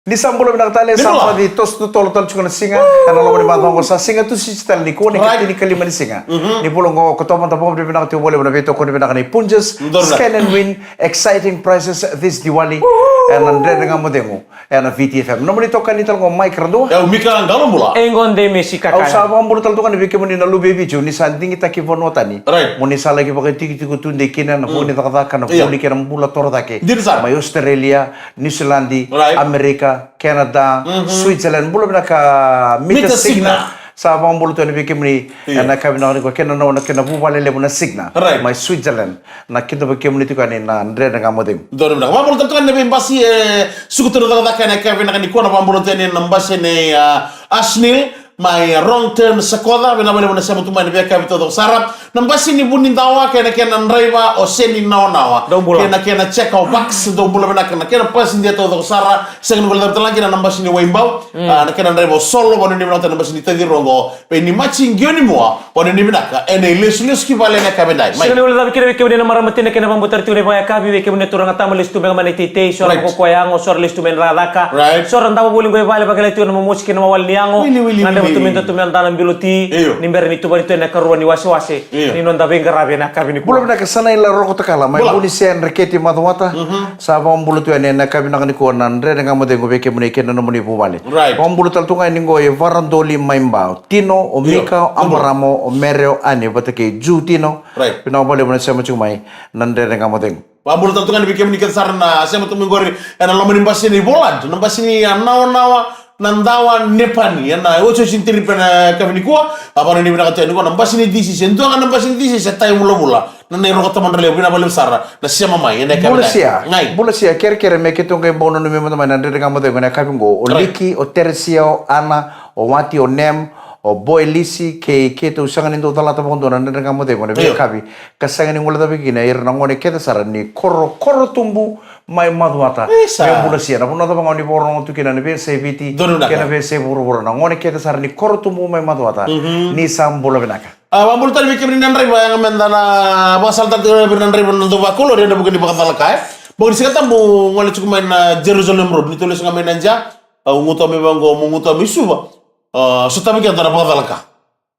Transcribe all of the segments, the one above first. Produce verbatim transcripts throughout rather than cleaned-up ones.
Ni sa bula vinaka tale, sa bula. Ni sa toso totolo tale tiko na siga. Ena loma ni macawa oqo sa Siga Tusiti tale nikua, na ikatinikalima ni siga ni vula oqo o Okotova. Da vakavinavinaka tiko vakalevu na veitokoni vinaka nei Punjas. Donu na. Scan and win, exciting prizes this Diwali. Ena Dredre Ga Mo Cegu ena V T F M. Nomuni itokani tale qo Mike Radua. E au Mika Qalobula. E qo Dei Mesi Kakaya. Au sa vakabula tale toka yani vei kemuni na luve i Viti, ni sa digitaki vanua tani. Right. Mo ni sa laki vakaitikotiko tudei kina ena vuku ni cakacaka, na vuku ni kena bula toro cake. Dina sara. Mai Australia, Niusiladi, Amerika, Canada, Switzerland. Bula vinaka Mita Signa. Sa vakabula tu yani vei kemuni ena yakavi vinaka nikua, kei na nona, kei na vuvale levu na Signa. Right. Mai Switzerland. Na kidavaki kemuni tiko yani na Dredre Ga Mo Cegu. Donu vinaka. Vakabula tale toka yani na veibasi e suka tu na cakacaka ena yakavi vinaka nikua, na vakabula tu yani na basi nei, ah, Ashnil mai, ah, Wrong Turn Sakoca, vinaka vakalevu na sema tu mai ena veiyakavi taucoko sara. Na basi ni Vunidawa kei na kena draiva o Seni Nawanawa. Dou bula. Kei na kena check o Vax, dou bula vinaka na kena basi ni taucoko sara. Sega ni guilecavi tale ga kina na basi ni Waibau. Ah, na kena draiva o Solo, vakanuinui vinaka tale na basi ni Tacirogo. Vei ni Maci Qionimua, vakanuinui vinaka ena ilesulesu ki vale ena yakavi edai. Mai. Sega ni guilecavi kina vei kemuni na marama tina kei na vakabauta tiko na ivakayakavi, vei kemuni na turaga tama lesu tu mai na teitei, so ra vakakoya yago, so ra lesu tu mai na cakacaka. Right. So ra davo voli qo i vale, vakilai tiko na momosi kei na mawale ni yago. Wili, wili, wili. Gadreva tu me dua tu me da na bilo ti. Io. Ni bera ni tuvani tu ena ikarua ni wasewase. Io. Ni noda veiqaravi ena yakavi nikua. Bula vinaka Sanaila Rokotakala, mai Vunisea, Dreketi, Macuata. Sa vakabula tu yani ena yakavi vinaka nikua na Dredre Ga Mo Cegu vei kemuni kei na nomuni vuvale. Right. Vakabula tale tu ga yani qo i Varadoli mai Ba. Tino, o Mika, o Abaramo, o Mere, o Ani, vata kei Ju Tino. Right. Vinaka vakalevu na sema tiko mai na Dredre Ga Mo Cegu. Vakabula tale tu ga yani vei kemuni kece sara na sema tu mai qori ena loma ni basi ni Voland, na basi ni, ah, Nawanawa, Nadawa, Nepani, ena otioti ni tiripi ena yakavi nikua. A vakanuinui vinaka tu yani qo na basi ni D C C, e dua ga na basi ni D C C e tai vulavula. Na nei Roko Tamadralevu, vinaka vakalevu sara na sema mai ena yakavi vinaka. Bula Sia. Qai. Bula Sia, kerekere me keitou qai bau nanumi mada mai na Dredre Ga Mo Cegu ena yakavi qo. O Liki, o Teresia, o Ana, o Wati, o Nem, o Boy Lisi, kei keitou sega ni dau calata vakadua na Dredre Ga Mo Cegu ena veiyakavi. Ka sega ni guilecavi kina ira na gone kece sara ni koro, Korotubu mai Macuata. Isa. Me Bula Sia, na vanua cava ga o ni vakarorogo tu kina na veiyasai Viti kei na veiyasai vuravura, na gone kece sara ni Korotubu mai Macuata. Ni sa bula vinaka. A, vakabula tale vei kemuni na draiva, yaga meda na vakasalataka tiko vei ira na draiva na dau vakalori ena vuku ni vakacalaka, e. Bogi ni Sigatabu, gole tiko mai na Jerusalem Road, ni tou lesu ga mai na Jia, au gutuwa mai vaqo, mo gutuwa mai Suva. A, sotava kina e dua na vakacalaka.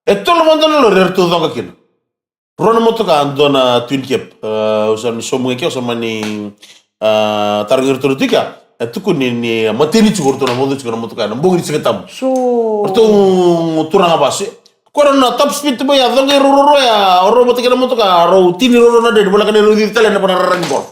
E tolu mada na lori eratou coqa kina. Rua na motoka, dua na Twin Cab. A, au sa ni sauma ga ke, au sa mani, a, tarogi iratou na tiko. E tukuni ni, ni mateni tiko o ratou na vodo tiko na motoka ena bogi ni Sigatabu. So ratou turaga vasu. Ko ra na top speed tu mai, a coqa i rau ruarua ya, o rau vata kei na motoka, rau tini ruarua na dredre, voleka ni rau cici tale ena vanua rara ni qoro.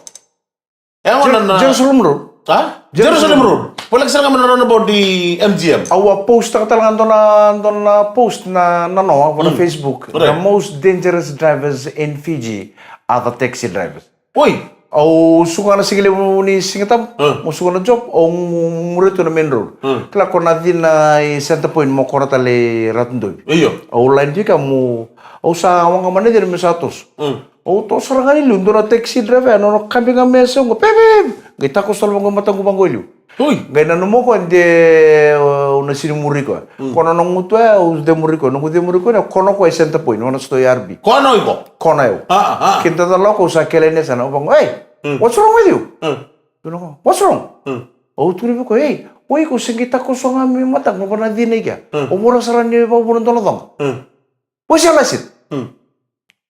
E gona na Jerusalem Road. A? Jerusalem Road. Voleka sara ga mai na roundabout ni M G M. Au a post taka tale ga dua na, dua na post na, na noa, vo na Facebook. Right. The most dangerous drivers in Fiji are the taxi drivers. Oi. Au suka na siga levu ni Sigatabu, mo suka na job, au mu-, muria tu na main road. Kila ko na cina i Centrepoint mo kora tale i Ratu Dovi. Io. Au line tu i ke mo, au sa waqa mai na cina me sa toso. Au toso sara ga i liu, dua na taxi driver, na nona kabi ga me yasa qo, pepe! Qai takoso tale vaqo i mataqu vaqo i liu. Oi. Qai nanuma o koya de, o, au na sega ni muri koya. Ko na noqu tu ya, au de muri koya, noqu de muri koya, na kona o koya i Centrepoint, nona sitoa i R B. Kona o iko? Kona o yau. A, a. Kina tale o koya, au sa kele ni yasana, au vaqo, "Hey, what's wrong with you?" Dua na ka, "What's wrong?" Au tukuna vei koya, "Hey, o iko se qai takoso ga mai mataqu, vana cina i kea. O vura sara ni vakavuna dua na coqa." Where's your license?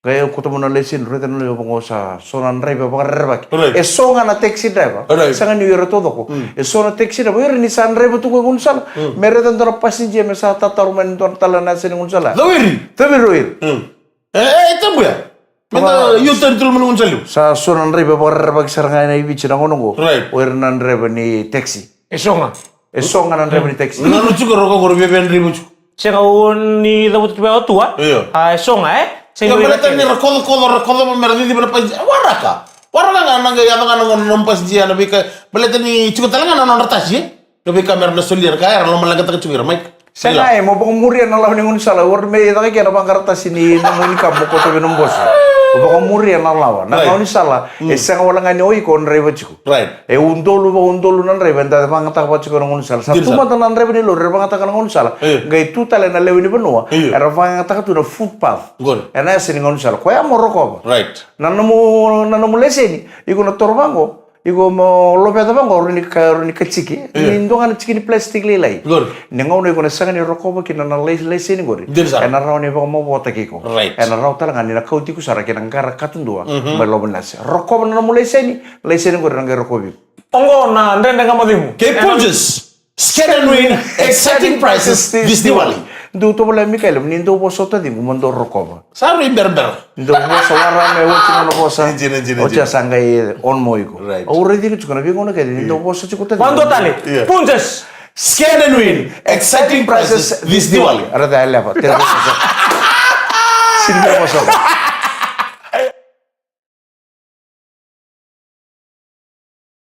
Qai kauta mai na license, raica na license, vaqo sa so na draiva vakarerevaki. Right. E so ga na taxi driver. Right. Sega ni o ira taucoko. E so na taxi driver, o ira ni sa draiva tu qo e gaunisala. Me raica dua na passenger me sa tataro mai na dua tale na yasa ni gaunisala. Cawiri. Cawiri o ira. E, e, tabu ya. Me da U-turn tu loma ni gaunisala. Sa so na draiva vakarerevaki sara ga ena Viti na gauna qo. Right. O ira na draiva ni taxi. E so ga. E so ga na draiva ni taxi. Nanuma tiko, Roko, qori viavia draiva tiko. Sega, o ni cavuta tu vei au tu, a? Io. A, e so ga, e? Sega. Io, baleta ni ra kocokoco, ra kocokoco me ra ciciva na passenger. E waraka. Waraka ga na qai yaco ga na gauna na nomu passenger na veika. Baleta ni tiko tale ga na nodra tasi, e? Na veika me ra na solia, na ka era lomaleqataka tiko ira, Mike. Sega, e, mo vakamuria na lawa ni gaunisala. Ori me caka kina na vaqara tasi ni nomu income mo kauta vei nomu bosi. Mo vakamuria na lawa. Na gaunisala, e sega wale ga ni o iko o draiva tiko. Right. E udolu vakaudolu na draiva eda vakayagataka vata tiko na gaunisala. Sa tu mada na draiva ni lori era vakayagataka na gaunisala. Io. Qai tu tale na lewe ni vanua era vakayagataka tu na footpath. Qori. Ena yasa ni gaunisala. Koya mo rokova. Right. Na nomu, na nomu leseni, iko na toro vaqo. Iko mo loveta vaqo, rawa ni ka, rawa ni kaciki. Io. Ni dua ga na tiki ni plastic lailai. Qori. Ni gauna iko na sega ni rokova kina na lai-, laiseni qori. Dina sara. Ena rawa ni vakamavoataki iko. Right. Ena rawa tale ga ni na kauti iko sara kina qara katudua. Mhm. Mai loma ni lase. Rokova na nomu laiseni, laiseni qori na qai rokovi iko. Oqo na Dredre Ga Mo Cegu. Kei Punjas. Scan and win, exciting prizes this Diwali. Dou tovolea Mikaele, ni dou vosa o taciqu, mo dou rokova. Sa rui berabera. Dou vosa wara me oti nona vosa. Dina, dina, dina. Oti a sa qai on mo iko. Right. Au raici iko tiko na veigauna kece, ni dou vosa tiko o taciqu. Vadua tale. Yeah. Punjas. Scan and win, exciting prizes this Diwali. Era ca e leva. Tera vosa. Sini vosa.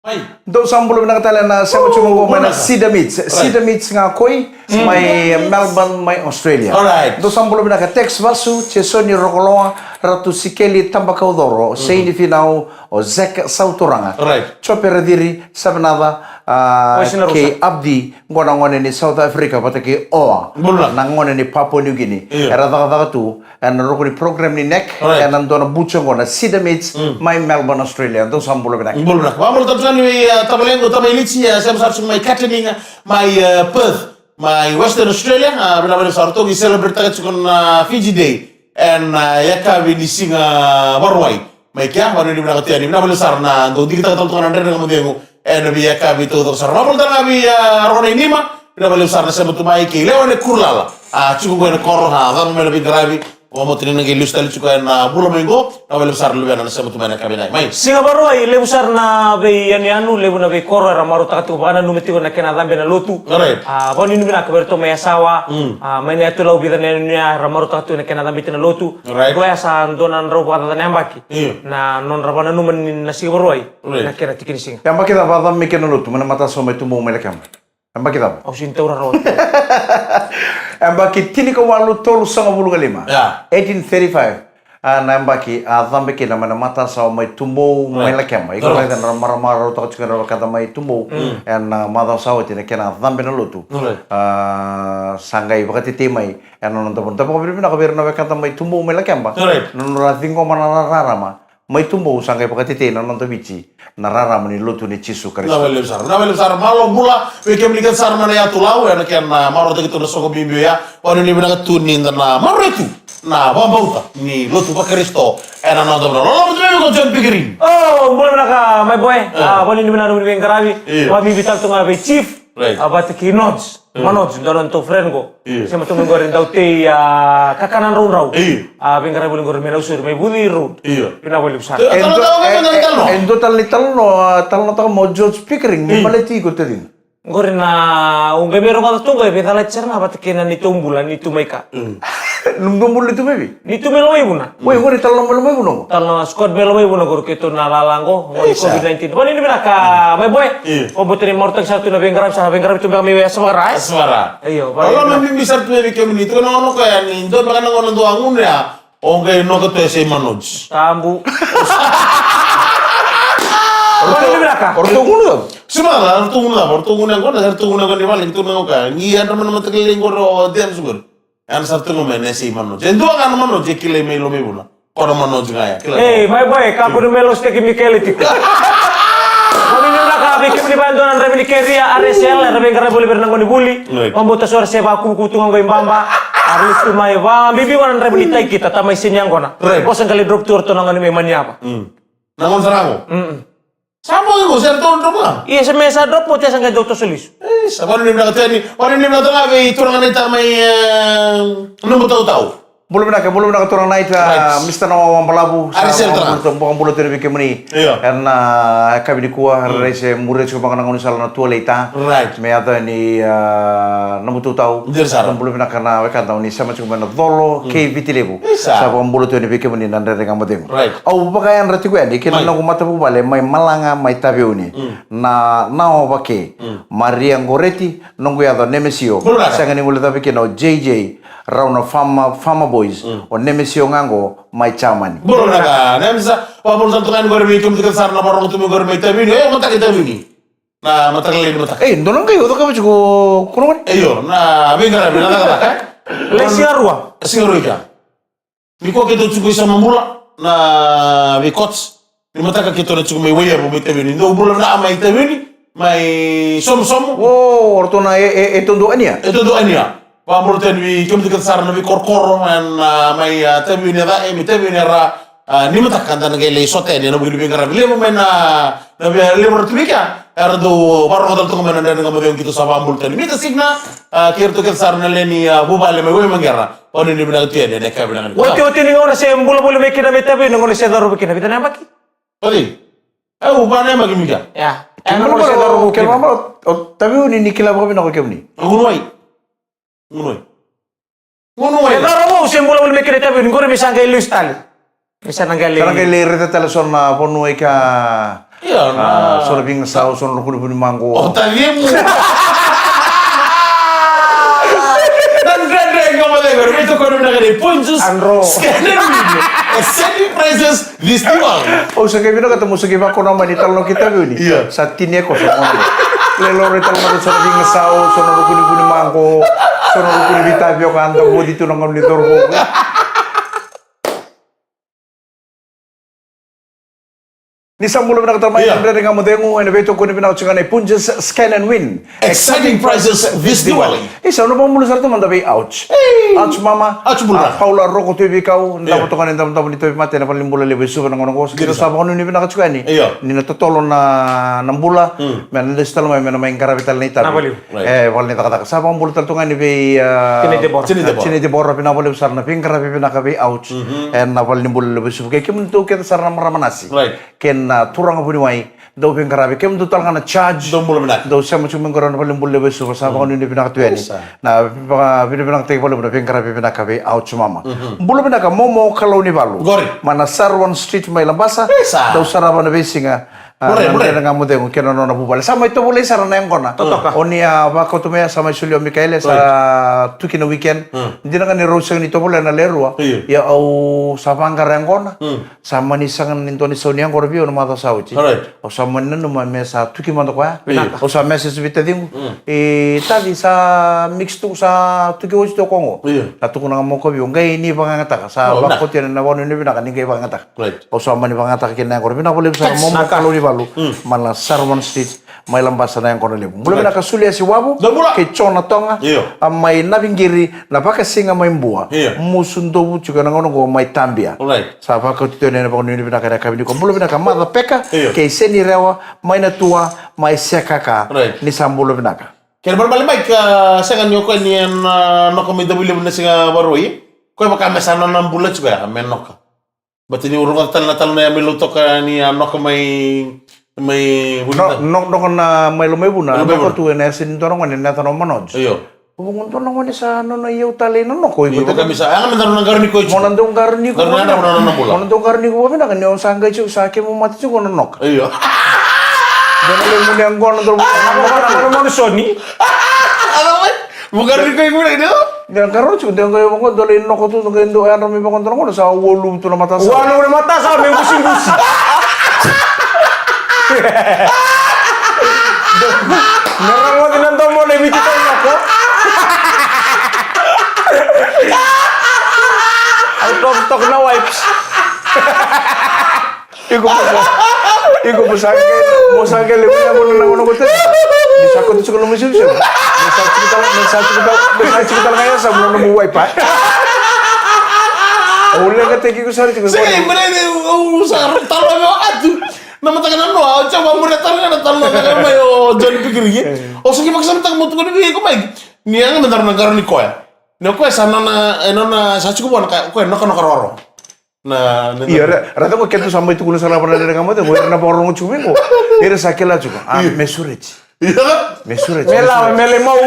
Mai. Dou sa bula vinaka tale na sema tiko qo mai na Cedar Meats. Right. Cedar Meats ga koi, mm, mai Melbourne, mai Australia. All right. Dou sa bula vinaka Tex Vasu, Jesoni Rokoloa, Ratu Sikeli Tabakaucoro, mm-hmm, Seini Finau, o Zek Sauturaga. Right. Jope Raciri, Savenaca, ah, kei Abdi, qo na gone ni South Africa, vata kei Oa. Bula. Na gone ni Papua New Guinea. Io. Era cakacaka tu ena ruku ni program ni neck, right, ena dua na butcher qo na Cedar Meats, mm, mai Melbourne, Australia. Dou sa bula vinaka. Bula vinaka. Vakabula tale tiko yani vei, ah, tavalequ, tamai Lici, ah, sema sara tiko mai Kettering, mai, ah, Perth, mai Western Australia, ah, vinaka vakalevu sara, ratou qai celebrate-taka tiko na Fiji Day ena, ah, yakavi ni siga Vakarauwai. Mai kea, vakanuinui vinaka tu yani, vinaka vakalevu sara na dau digitaka tale toka na Dredre Ga Mo Cegu ena veiyakavi taucoko sara. Vakabula tale ga vei, ah, Roko na Inima, vinaka vakalevu sara na sema tu mai, kei Lewa ni Kurulala. A, tiko qo ena koro, a, cava mai na veiqaravi. Vakabauta ni na qai lesu tale tiko ena vula mai qo, vinaka vakalevu sara luvena na sema tu mai na yakavi nai. Mai. Siga Vakarauwai, levu sara na veiyanuyanu, levu na veikoro era marautaka tiko, vakananuma tiko na kena cabe na lotu. Right. A, vakanuinui vinaka vei iratou mai Yasawa, mm, a, mai na yatu Lau, vica na yanuyanu era marautaka tiko na kena cabeti na lotu. Right. Qo ya sa dua na drau vakacaca na yabaki. Io. Na nodra vakananuma ni na Siga Vakarauwai, right, na kena tiki ni siga. Yabaki cava a cabe mai kina na lotu, mai na matasawa mai Tumau mai Lakeba? Yabaki cava? Au sini taura rawa. Yabaki tinikawalu tolusagavulu ka lima. Yeah. Eighteen thirty-five. A, na yabaki a cabe kina mai na matasawa mai Tumau mai Lakeba. Right. Iko raica na maramarautaka tiko na wekada mai Tumau. Mm. Ena, a, macawa sa oti na kena cabe na lotu. Right. A, sa qai vakatetei mai ena noda vanua. Da vakavinavinaka vei ira na wekada mai Tumau mai Lakeba. Right. Na nodra ciqoma na rarama mai Tumau, sa qai vakatetei na noda Viti na rarama ni lotu ni Jisu Karisito. Vinaka vakalevu sara, vinaka vakalevu sara. Malo bula vei kemuni kece sara mai na yatu Lau, ena kena marautaki tu na soqo bibi oya. Vakanuinui vinaka tu ni da na maroroi tu na vakabauta ni lotu vaKarisito ena noda vanua. Loloma tu vei iko John Pickering. O, bula vinaka my boy. E. A, vakanuinui vinaka nomuni veiqaravi. Io. Vakabibi tale tu ga vei Chief. Right. A, vata kei Nodge. Mm. Manoj, dua na nodatou friend qo. Io. Sema tu mai qori dau tei, a, kakana draudrau. Io. A, veiqaravi voli qori mai Nausori, mai Vuci Road. Io. Vinaka vakalevu sara. E dua, e, e, e dua tale ni talanoa, a, talanoataka mai o George Pickering, io, me baleti iko taciqu. Qori na, au qai mai rogoca tu qo, e veicalati sara ga vata kei na neitou bula ni tu mai ka. Mm. Nomudou bula ni tu mai vei? Ni tu mai Lomaivuna. Oi, qori talanoa mai Lomaivuna qo. Talanoa squad mai Lomaivuna qori keitou na lala qo, qori covid nineteen. Vakanuinui vinaka, my boy. Io. Vakabauta ni marautaki sara tu na veiqaravi, sa veiqaravi tu beka mai Yasavakara, e? Yasavakara. Io, vakanuinui vinaka. Loloma bibi sara tu vei kemuni, tu na gauna koya ni dua beka na gauna dua a gunu ya, o qai noka tu e Sei Manoj. Tabu. Vakanuinui vinaka. O ratou gunu cava? Sima cava, o ratou gunu cava, o ratou gunu ya qo, o ratou gunu ya qo ni vale, tu na gauna koya. Ni yadra mai na mataka lailai qori o James qori. Ena sa tu ga mai na Sei Manoj. E dua ga na Manoj e kilai mai Lomaivuna. Ko na Manoj ga ya. Kila. Ei, my boy, kakua ni mai lositaki Mikaele tiko. Vakanuinui vinaka vei kemuni vaya dua na draiva ni keria, R S L, era veiqaravi voli vei ira na gonevuli. Right. Vakabauta so era se vakuvukuvu tu ga qo i Baba. A rui tu mai vakabibi qo na draiva ni taikita, tamai sini yaqona. Right. Ko sa qai lai drop tu o ratou na gone mai Maniyava. Mm. Na gone sara qo? Mm-mm. Sa bogi qo, sa drop, drop ga? Ia, sa me sa drop, oti sa qai dau toso lesu. E, sa vakanuinui vinaka tu yani, vakanuinui vinaka tu ga vei turaga naita mai, e, Nabutautau. Bula vinaka, bula vinaka turaga naita, right, Mister Noa Wabalavu, sa vakabula tu yani vei kemuni. Io. Ena, e, yakavi nikua, mm, era se muria tiko vaka na gaunisala na tualeita. Right. Me yaco yani, e, Nabutautau. Dina sara. Bula vinaka na wekada ni sema tiko mai na Colo, mm, kei Viti Levu. Isa. Sa vakabula tu yani vei kemuni na Dredre Ga Mo Cegu. Right. Au vakayadra tiko yani kei na noqu matavuvale mai Malaga, mai Taveuni. Mm. Na, na ova ke. Mm. Maria Goreti, noqu yaca o Nemesio. Bula vinaka. Sega ni guilecavi kina o J J, rau na Farmer, Farmer Boys. Mm. O Nemesio ga qo mai Germany. Bula vinaka. Nemesa, vakabula tale tu ga yani qori vei kemuni kece sara na vakarorogo tu mai qori mai Taveuni. E, mataka i Taveuni. Na mataka lailai ni mataka. E, dua na qai o cakava tiko, ko na gone? E, io, na veiqaravi, na cakacaka, e? Lai Sigarua. Sigarua i kea. Nikua keitou tiko i Samabula, na vei coach. Ni mataka keitou na tiko mai Waiyavu mai Taveuni. Dou bula vinaka mai Taveuni, mai Somosomo. O, o ratou na e, e, e todo ania. E todo ania. Vakabula tale yani vei kemudou kece sara na veikorokoro, mai, a, mai, a, Taveuni, a, e, mai Taveuni era, a, ni mataka da na qai lai sota yani ena vuku ni veiqaravi levu mai na, na vei levu era tu vei kea. Era dau vakarogo tale toka mai na Dredre Ga Mo Cegu, keitou sa vakabula tale yani. Mita Signa, a, kei ratou kece sara na lewe ni, a, vuvale mai Waimaqera. Vanuinui vinaka tu yani, ena yakavi vinaka nikua. Otioti ni gauna se bula voli mai kina mai Taveuni, na gauna se cauravou kina, vica na yabaki? Oti. Au va na yabaki mai kea. Ia. E, na gauna se cauravou kina. Kemuni, o Taveuni ni kila vakavinaka o kemuni. Gunu wai. Gunu wai. Gunu wai. Se cauravou se bula voli mai kina Taveuni, qori me sa qai lesu tale. Me sa na qai lai. Sa na qai lai raica tale so na vanua i kea. Ia, a, na so na veigasau, so na ruku ni vunimaqo. O Taveuni. Na Dredre Ga Mo Cegu, me tokoni vinaka na Punjas. Andro. Scan and win. Exciting prizes this Diwali. Au sa qai vinakata mo sa qai vakona mai ni talanoa kei Taveuni. Ia. Sa tini e koso. Lai laurai tale mai so na veigasau, so na ruku ni vunimaqo, so na ruku ni veitavioka, a da voci tu na gauna ni cauravou. Ni sa bula vinaka tale mai, ia, na Dredre Ga Mo Cegu, ena veitokoni vinaka tiko ga nei Punjas Scan and Win. Exciting prizes this Diwali. Isa, au na vakabula sara tu mada vei Ouch. Ei. Ouch mama. Ouch bula. A, Paula Roko Tui Veikau, ia, davo toka na idavodavo ni tauvimate ena valenibula levu e Suva ena gauna qo. Keitou sa vakanuinui vinaka tiko yani. Ia. Ni na totolo na, na bula, mm, me na lesu tale mai, me na mai qaravi tale na itavi. Na vale. Right. E, vale ni cakacaka. Sa vakabula tale tu ga yani vei, a, Tinai Debora. Tinai Debora. Tinai Debora, vinaka vakalevu sara na veiqaravi vinaka vei Ouch. Mhm. Ena valenibula levu e Suva. Kei kemudou kece sara na marama nasi. Right. Kei na turaga vuniwai. Dou veiqaravi. Kemudou tale ga na charge. Dou bula vinaka. Dou sema tiko mai qori ena valenibula levu e Suva. Sa, mm, vakanuinui vinaka tu yani. Isa. Na vaka, vinavinakataki vakalevu na veiqaravi vinaka vei Ouch mama. Mhm. Bula vinaka Momo Kalaunivalu. Qori. Mai na Sarwan Street mai Labasa. Isa. Dou sarava na veisiga. A, Mure, na Mure. Dredre Ga Mo Cegu kei na nona vuvale. Sa mai tovolei sara na yaqona. Totoka. O ni a vakauta mai, sa mai solia o Mikaele, sa, right, tuki na weekend. Hmm. Dina ga ni rau sega ni tovolea na lewe rua. Io. Ia au sa vaqara yaqona. Hmm. Sa mani saga ni dua ni sau ni yaqona vei au na macawa sa oti. Alright. Au sa mani nanuma me sa tuki mada koya. Io. Au sa message vei taciqu. Hmm. E, taci, sa mix tu, sa tuki oti tu o koya qo. Io. Sa tukuna ga mai o koya vei au, qai ni vakayagataka. Sa, oh, na, vakauta yani na vakanuinui vinaka ni qai vakayagataka. Right. Au sa mani vakayagataka kina na yaqona. Vinaka vakalevu sara Momo Kalaunivalu. Mm. Mai na Sarwan Street, mai Labasa na yaqona levu. Bula vinaka Suliasi Wavu. Dou bula. Kei Jona Toga. Io. A mai Naviqiri, na vakasiga mai Bua. Io. Musu Dovu tiko ena gauna qo mai Tabia. Right. Sa vakauta tu yani na vakanuinui vinaka ena yakavi nikua. Bula vinaka Maca Peka. Io. Kei Seni Rewa, mai Natua, mai Sekaka. Right. Ni sa bula vinaka. Kena balebale mai ka sega ni o koya ni a, a, noka mai Davuilevu na siga Vakarauwai. Koya vaka me sa nona bula tiko ya, me noka. Baleta niu rogoca tale na talanoa ya mai Lautoka ni a noka mai, mai Vunitau. No, no, noka na mai Lomaivuna, Lomaivuna. Noka tu ena yasa ni dua na gone, na yacana o Manoj. Io. Vaqo dua na gone sa nona iyau tale na noko. Io, vaka me sa, a, me dau na qaro ni koya tiko. Mo na dau qaro ni koya. Dau na qaro ni koya vakavinaka, ni o sa qai tiko, sa kemu mate tiko na noka. Io. Dua na lewe ni gone, dua na, na, na, na, na, na, Soni. Mo qaro ni koya vakavinaka, io. Dua na qaro tiko, dua qai vaqo, dua lai noko tu, dua qai dua yadra mai vaqo, dua na gone, sa ua luvu tu na matasawa. Ua luvu na matasawa, me gusigusi. Me rogoci na domo na i Viti tau noko. Au toka toka na wipes. Iko mo sa, iko mo sa qai, mo sa qai levu ya mo na, na, na, na, ni sa koto tiko na mo sivisivi. Ni sa tiko tale, ni sa tiko tale, ni sa tiko tale ga ya sa mo na mo wipe. Au leqataki iko sara tiko. Sega, e, mene, au sa talo me o atu. Na mataka na noa, au sa va mure tale ga na talo na mai o John Pikiringi. Au sa qai vakasamataka mo tukuni vei iko mai. Ni yaga me daru na qaro ni koya. Ni o koya sa nona, e nona sa tiko vua na ka, o koya noka noka roro. Na, na, io, na. Ra, ra tiko keitou sa mai tukuna sara vana Dredre Ga Mo Cegu, era na vakarorogo tiko mai qo. Era sa kila tiko. A, io. Me sureti. Io. Me sureti. Me lava, me lai mau.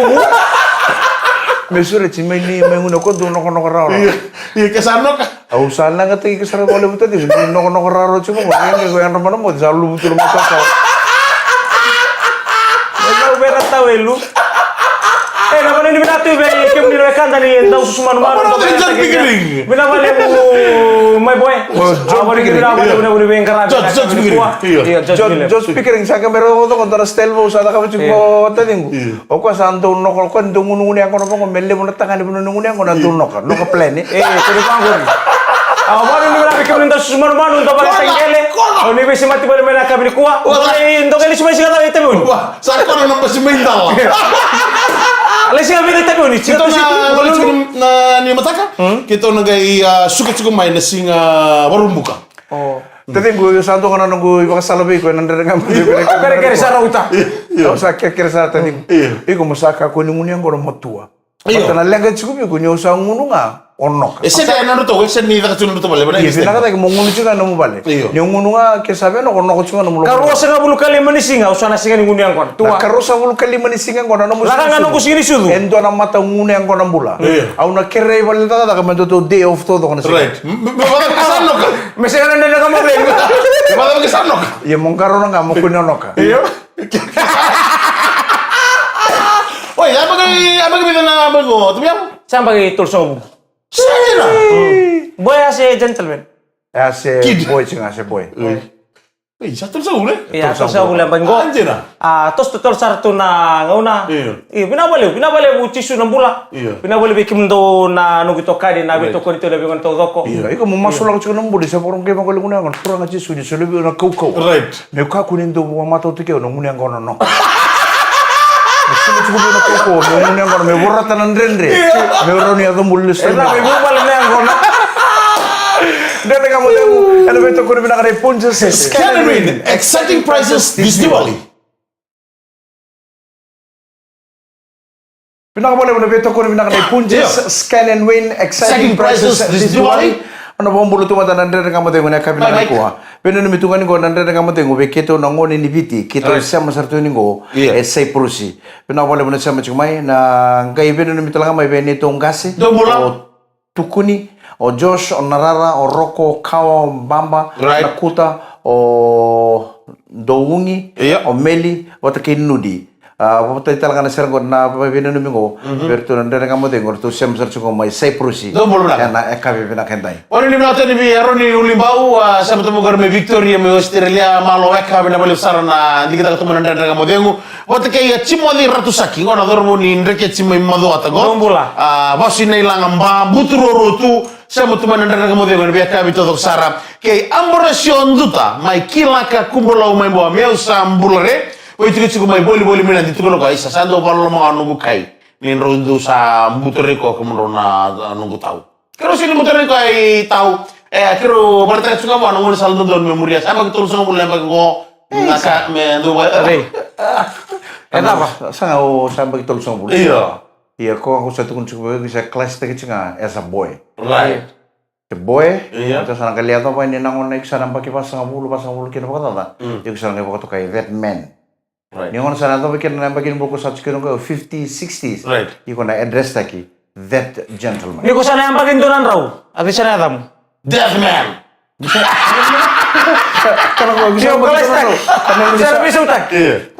Me sureti, mai ni, mai gunu ko dou noka noka rawa. Io. Io, ke sa noka. Au sa leqataki iko sara vakalevu taciqu, ni noka noka rawa tiko qo. Ni qai yadra mai na moce, sa luvu tu na matasawa. Me lau vei na tawelu. E, na vanua ni vinaka tu vei kemuni na wekada ni dau susu manumanu. Obrigado, George Pickering. Vinaka vakalevu, my boy. O, George Pickering. Vinaka vakalevu, vinaka vakalevu, vinaka vakalevu. George, George Pickering. Io. Io, George Pickering. George Pickering, sa qai mai rogoca qo dua na style vou sa cakava tiko o taciqu. Io. O koya sa dau noka, o koya dau gunugunu yaqona vaqo, me levu na tagane vanua ni gunu yaqona, dau noka. Noka plan, e? E, e, kua ni vaqori. A, vanu ni vana vei kemuni da susu manumanu, da vale Kona, taqele. Kona. O ni veisemati vale mai na yakavi nikua. Wa. Dou qai, dou qai lesu mai siga cava i Taveuni? Wa, sa kona na basi mai Dala. Lai siga vei Taveuni, siga Keitou na, Taveuni. Na, ni mataka? Hmm? Keitou na qai, a, suka tiko mai na siga Vakaraubuka. O. Taciqu, io sa dua ga na noqu ivakasala vei iko ena Dredre Ga Mo Cegu. Kerekere sara uta. Io, io. Au sa kerekere sara taciqu. Io. Iko mo sa kakua ni gunu yaqona mo tua. Io. Baleta na leqa tiko vei iko ni o sa gunu ga o Noka. E sega ni nodratou, e sega ni caka tiko nodratou vale, io, vinaka cake mo gunu tiko ga nomu vale. Io. Ni o gunu ga ke sa vei Noka, o Noka tiko ga nomu loma. Ka ruasagavulu ka lima ni siga, au sa na sega ni gunu yaqona. Tua. Na ka ruasagavulu ka lima ni siga qo na nomu siga ni sucu. Laka ga noqu siga ni sucu. E dua na mata gunu yaqona bula. Io. Au na kerei vale ni cakacaka me datou day off taucoko na siga. Right. Me, me, me vacava ke sa Noka? Me sega na Dredre Ga Mo Cegu. Me vacava ke sa Noka? Ia mo qarauna ga mo kua ni o Noka. Io. Oi, yabaki, yabaki vica na yabaki qo, tu yabaki? Sa yabaki tolusagavulu. Sa dina. Boy a se gentleman. A se boy, tiko ga se boy. Oi. Oi, sa tolusagavulu, e? Ia, tolusagavulu yabaki qo. A, dina. A, toso totolo sara tu na gauna. Io. Io, vinaka vakalevu, vinaka vakalevu Jisu na bula. Io. Vinaka vakalevu vei kemudou na noqu itokani, na veitokoni tu na veigauna taucoko. Io, iko mo masulaka tiko na bula, sa vakarogo kei vakarogo na gauna, Turaga Jisu ni solia vei au na kaukauwa. Right. Meu kakua ni dau vakamatautaki au na gunu yaqona Noka. Meu solia tiko vei au na kaukauwa, meu gunu yaqona, meu vorata na dredre. Io. Meu rawa ni yaco bula lesu. Ena, meu vuvale na yaqona. Dredre Ga Mo Cegu, ena veitokoni vinaka nei Punjas. Scan and win, exciting prizes this Diwali. Vinaka vakalevu na veitokoni vinaka nei Punjas, io. Scan and win, exciting prizes this Diwali. Au na vakabula tu mada na Dredre Ga Mo Cegu ena yakavi nikua. Vinaka. Veinanumi tu ga ni qo na Dredre Ga Mo Cegu vei keitou na gone ni Viti, keitou sema sara tu ni qo e Saipurusi. Vinaka vakalevu na sema tiko mai, na qai veinanumi tale ga mai vei neitou qase. Dou bula. O Tukuni, o Josh, o Narara, o Roko, o Kawa, o Baba, right. Nakuta, o Dougi, io. O Meli, vata kei Nudi. A, vata tale ga na sere qo na veinanumi qo. Mhm. Vei ratou na Dredre Ga Mo Cegu, ratou sema sara tiko mai Saipurusi. Dou bula vinaka. Ena yakavi vinaka edai. Oni ni vinaka tu yani vei Aroni Ulibau, a, sema tu mai qori mai Victoria, mai Australia, malo weka, vinaka vakalevu sara na digitaka tu mai na Dredre Ga Mo Cegu. Vata kei, a, Timoci Ratusaki, qo na cauravou ni Dreketi mai Macuata qo. Dou bula. A, vasu i Nailaga, ba, butu ruarua tu, sema tu mai na Dredre Ga Mo Cegu ena veiyakavi taucoko sara. Kei Aborasio Duta, mai Kilaka, Kubulau, mai Bua, meu sa bula re. Oi, tikotiko mai Volivoli, mai na di tukuna ko, isa, sa dau vakaloloma ga noqu kai. Ni drau dau sa buturei ko kemudrau na, na noqu tau. Keirau sega ni buturei koya i tau. E, keirau vakaraitaka tiko ga vua na gaunisala dodonu me muria. Sa yabaki tolusagavulu na yabaki qo. E, na ka me dua. Rei. E cava? Sa ga o sa yabaki tolusagavulu. Io. Ia, ko ga ko sa tukuna tiko vei au, sa class-taki tiko ga as a boy. Right. As a boy. Io. Iko sa na qai lai yacova ni na gauna iko sa na yabaki vasagavulu, vasagavulu kina vakacaca. Mm. Iko sa na qai vakatokai that man. Right. Ni gauna sa na yacova kina na yabaki ni bula ko sa tiko kina qo, fifties, sixties. Right. Iko na address-taki that gentleman. Ni ko sa na yabaki ni dua na drau, a cei sa na yacamu? Death man. Kana ko, io, ko sa na yabaki ni dua na drau. Kana ko sa na yabaki ni dua na drau. Io.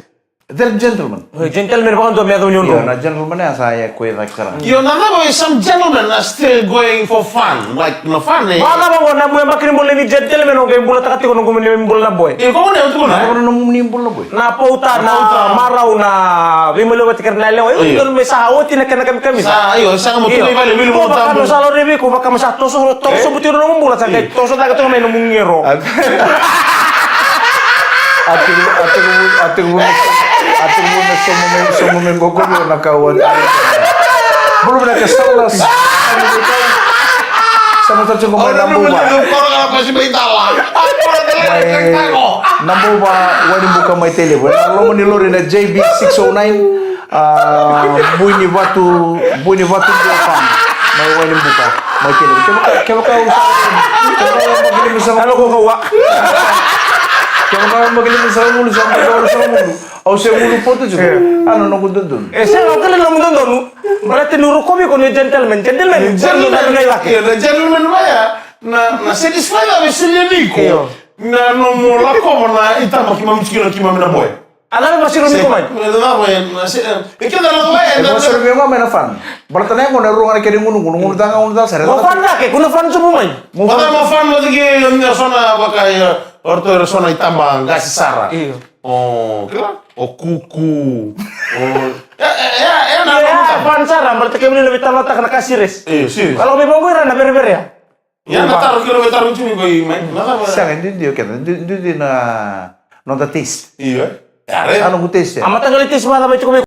That gentleman. Oi, gentleman vakadua me yaco ni o drau. Io, na gentleman ya sa ya ko e cake sara. Io, na cava, some gentlemen are still going for fun. Like, na fun, e. Vakacava qo na nomu yabaki ni bula ni gentleman, o qai bulataka tiko na nomu ni bula na boy? Io, ko gone, o tukuna. Na nomu ni bula na boy. Na pauta, na pauta, marau, na veimaliwai vata kei ira na yalewa. Io. Io, me sa oti na kena kamikamica. Sa, io, sa mo tu i vale, wili mo tabu. Ko vaka mo sa lori vei iko, vaka mo sa toso, toso buti na nomu bula, sa qai toso cake toka mai nomu gero. A tekivu, a tekivu, a tekivu, a tekivu na somo me, somo me qo ko vei na ka ua. Bula vinaka Saulas. Sa mo tau tiko mai na buva. Mai na buva, Wainibuka mai Tailevu. Na loma ni lori na J B six oh nine. A, bui ni vatu, bui ni vatu dua fa. Mai Wainibuka, mai Tailevu. Kevaka, kevaka au sa, kevaka au yabaki limasagavulu. Alo ko kawa. Kevaka au yabaki limasagavulu, sa yabaki walusagavulu. Au se gunu potu tiko. E. A, na noqu dodonu. E, sega, au kila na nomu dodonu. Baleta ni rokovi ko ni gentleman, gentleman. Gentleman, gentleman, na gentleman vaya. Na, na satisfy, na veseleni iko. Io. Na nomu lakova na itaba keimami tiko kina keimami na boy. A cava e vakasarumi iko mai? E cava e, na se, e, e keda na cava e, e na, na vakasarumi iko mai na fan. Baleta na yaqona e rua ga na kena igunugunu, gunu ca ga, gunu ca sara. Mo fan cake, ko na fan sobu mai. Mo fan. Mo fan vata kei, e, na so na vaka, e, o ratou era so na itaba qase sara. Io. O, kila? O kuku. O, e, e, e, e, na, e, na, e, fan sara, baleta kemuni na veitalanoataka na ka serious. Io, serious. Ka lako mai vaqo ira na verevere ya. Ia na taro kina me taro tiko mai. Na taro. Sega, duidui o keda. Duidui na noda taste. Io. Ia, a noqu taste. A mataqali taste mada mai tiko mai